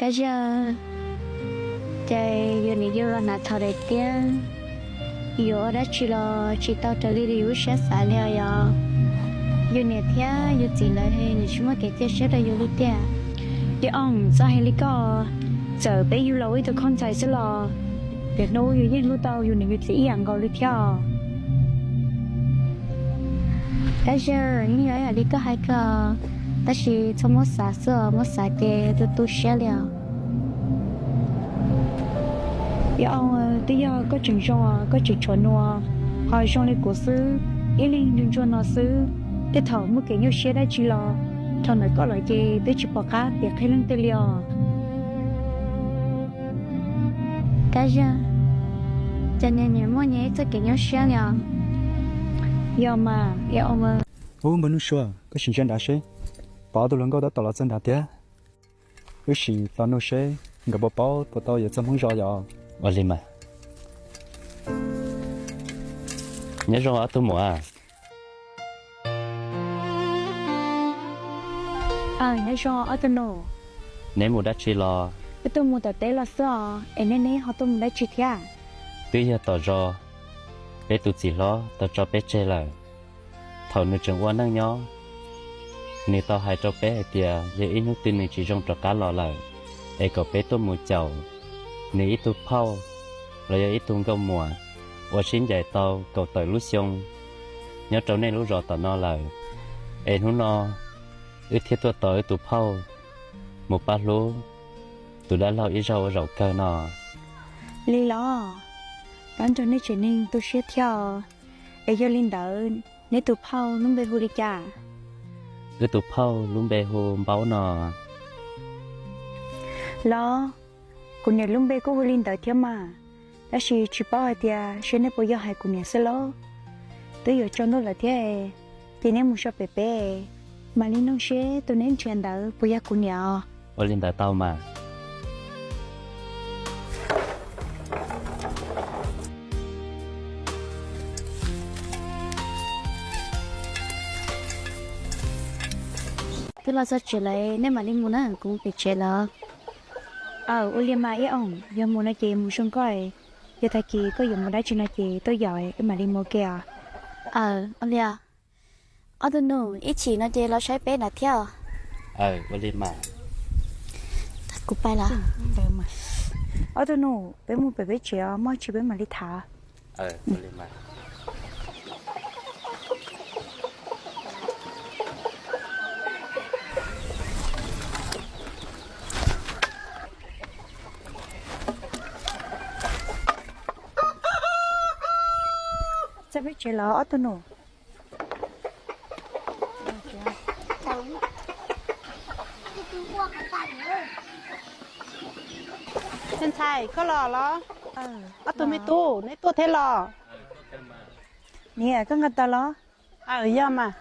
Kab Zaj, ces yus niam yus los hnav thaum daim tiab, yuav ua dab tsi los tsis tau raws li yus lub siab xav li os yog. Yus niam thiab yus txiv lawv nws tsis muaj kev cia siab rau yus li tiag. Yog txhob hais li koj, txawm peb yug los ua ib tug khaub ntxhais xwb los, tiam hnub yus yeej hlub tau yus niam yus txiv ib yam nkaus li thiab. Kab Zaj, yeej yog ib yam li koj hais kawg, tab sis txhob muab xav xwb os, muab xav ces tu tu siab li os. Yog, twb yog koj tseem zoo, koj tseem tshuav nus, ho zoo li kuv xwb, ib leeg ntsuag ntsuag no xwb, tej thaum muaj kev nyuaj siab dab tsi los, dhau ntawm koj lawm ces twb tsis pom qab piav qhia leej twg li os. Kab Zaj, cas niag niam muaj niag ib txoj kev nyuaj siab li os. Yog mas, yog mas. Ub, Npawg Nuj Sua, koj sim ntsia nrad seb, pom ob tug hluas nkauj tab tom los txog nrad tiag. Wb sim tos nug seb nkawd puas paub puas tau yuav txog Hmoob zos yom. Ua li mas. Nyob zoo ob tug muam. Aw, nyob zoo ob tug nus. Neb mus dab tsi los? Wb tuaj mus tom teb los xwb os, es nej neb ho tuaj mus dab tsi thiab? Twb yog tom zos, peb tus txiv hlob tau tso peb tseg lawm. Thaum nws tseem ua neej nyob, nws tau hais rau peb hais tias yog ib hnub twg nws tsis zoo rov qab los lawm, es kom peb tuaj mus caum nws ib tug phauj los yog ib tug nkauj muam uas sib ncaim tau kaum tawm lub xyoo nyob rau nej lub zos tom no lawm. Es hnub no wb thiaj tuaj tos wb tus phauj mus pab hlub tus dab laug ib zaug ua zaum kawg no. Li los, pab nrog nej tsev neeg tu siab thiab os. Es yog li ntawd, neb tus phauj lub npe hu li cas? Wb tus phauj lub npe hu Npaub no. Los, kuv niam lub npe kuj hu li ntawd thiab mas, tab sis tsis paub hais tias seb neb puas yog hais kuv niam xwb lauj. Twb yuav tsaus ntuj lawm thiab, ces neb mus so pem peb, mam li noog seb tus neb nrhiav ntawd puas yog kuv niam os. Ua li ntawd tau mas. Twb los txog tsev lawm, nej mam li mus na, kuv mus pem tsev lawm. Aw, ua li mas Ib Oom, yog mus no ces mus zoo koj, yog tag kis koj yuav mus dab tsi no ces tuaj yaum wb mam li mus ua ke os. Aw, ua li. Ob tug nus, ib chim no ces los saib peb nram thiab. Aw, ua li mas. Kuv pais lawm. Ob tug nus, peb mus pem peb tsev os, muaj tsi peb mam li tham. Txog peb tsev lawm ob tug nus. Me ntxhais, koj los los? Ob tug me tub, neb tuaj thiab los? Niam, koj nqa taws los? Aw, yog mas.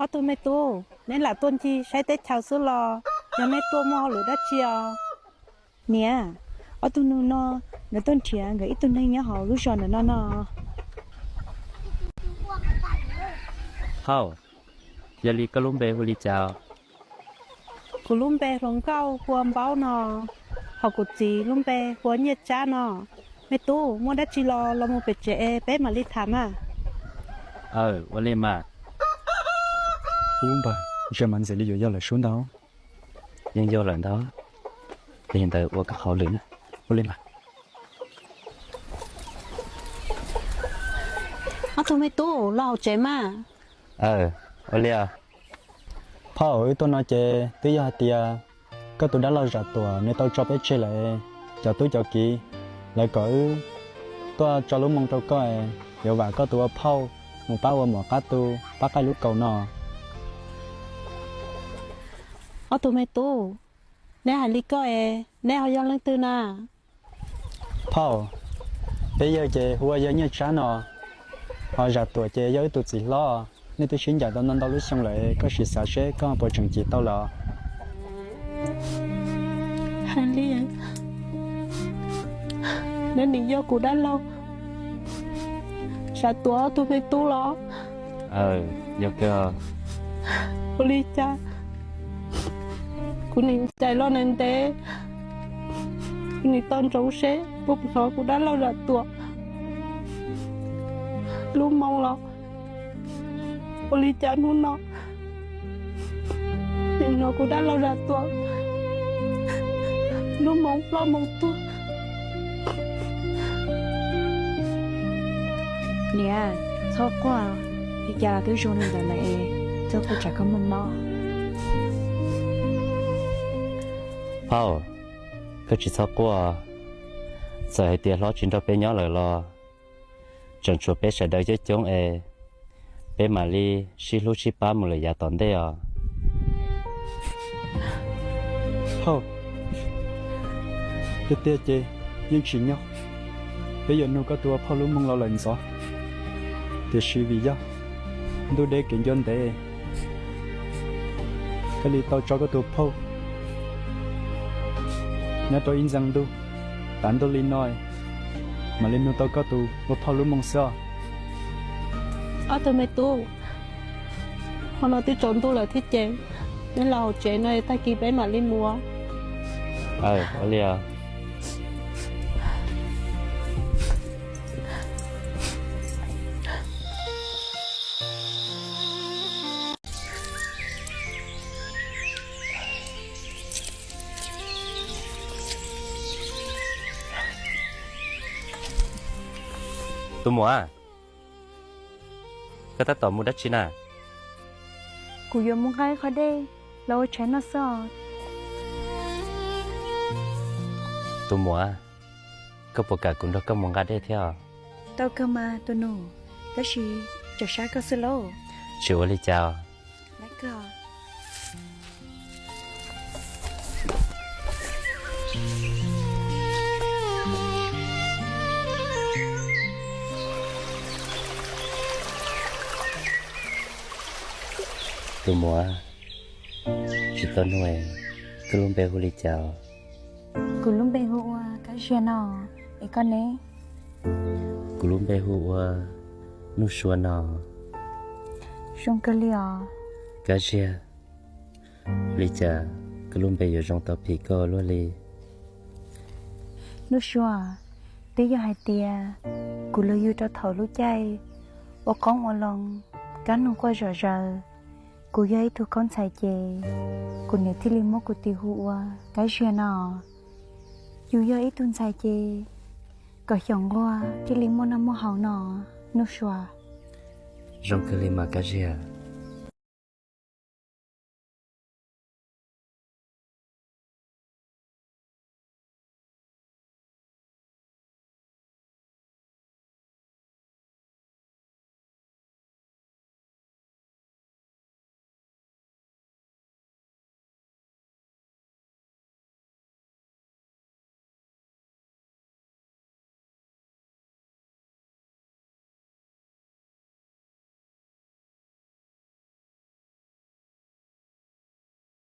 Ob tug me tub, neb lam tuaj ncig saib teb chaws xwb los yog neb tuaj muaj hauj lwm dab tsi os? Niam, ob tug nus no, nkawd tuaj nrhiav nkawd ib tug neeg nyob hauv lub zos ntawm no no. Phauj, yog li koj lub npe hu li cas? Kuv lub npe hluas nkauj hu ua Npaub no, hos kuv txiv lub npe hu ua Nyiaj Tsab no. Me tub, muaj dab tsi los los mus pem tsev es peb mam li tham mas. Aw, ua li mas. Ub npawg, ntsia mas ntxim li yuav yog lawm sub ntag. Yeej yog lawm ntag. Li ntawd ua koj hauj lwm na. Ua li mas. Ob tug me tub, los hauv tsev mas. Aw, ua li. Phauj, wb tuaj no ces twb yog hais tias koj tus dab laug Zam Tuam nws tau tso peb tseg lawm. Cov tub cov kiv lawv kom wb tuaj tso lub moo rau koj, yuav vam koj tus ua phauj mus pab ua muam qab tu pab qaij lub kaus no. Ob tug me tub, neb hais li koj es neb ho yog leej twg na? Phauj, peb yawg ces hu ua yawg Nyiaj Tsab no, ho Zam Tuam ces yog wb tus txiv hlob. Nej twb sib ncaim tau ntau ntau lub xyoo lawm, koj sim xav seb koj puas tseem cim tau lawm. Hais li, neb nim yog kuv dab laug Zam Tuam ob tug me tub los? Yog kawg. Ua li cas Kuv nim ncaim los ntev ntev, kuv nim tau ntsoov seb puas hnov kuv dab laug Zam Tuam lub moo los. Ua li cas hnub no nim hnov kuv dab laug Zam Tuam lub moo ploj moo tuag? Niam, txhob quaj, li cas los twb zoo li ntawd lawm es txhob quaj tsam koj muaj mob. Phauj, koj tsis txhob quaj, txawm hais tias hlob tsis nrog peb nyob lawm los tseem tshuav peb sawv daws coob coob es peb mam li sib hlub sib pab mus lawm yav tom ntej os. Phauj, tiag tiag ces yeej tsim nyog peb yuav nug koj tus ua phauj lub moo los lawm ntxov, tiam sis vim yog ntuj deb kev ncua ntev, koj li tau tso koj tus phauj nyob rau ib ntxees ntuj, tav ntuj li no mam li nug tau koj tus ua phauj lub moo xwb os. Ob tug me tub, hmo no twb tsaus ntuj lawm thiab ces neb los hauv tsev no tag kis peb mam li mus. Ua li os. Tus muam, koj tab tom mus dab tsi na? Kuv yuav mus nqa qhov dej los ua tshais noj xwb os. Tus muam, koj puas kam kuv nrog koj mus nqa dej thiab? Tau kawg mas tus nus, tab sis tsam sab koj xwb lauj. Tsis ua li cas. Tus muam, tsis tau nug, koj lub npe hu li cas? Kuv lub npe hu ua Kab Ziag no, es koj ne? Kuv lub npe hu ua Nuj Sua no. Zoo kawg li os. Kab Ziag, li cas koj lub npe yuav zoo tau phim koj luaj li? Nuj Sua, twb yog hais tias kuv los yug rau thaum lub caij ua qoob ua loo, kab noog quaj zom zaws. Kuv yog ib tug khaub ntxhais ces kuv niam thiaj li muab kuv tis hu ua Kab Ziag no. Yus yog ib tug ntxhais ces kom xyaum nquag thiaj li muaj noj muaj haus no, Nuj Sua. Zoo kawg li mas Kab Ziag.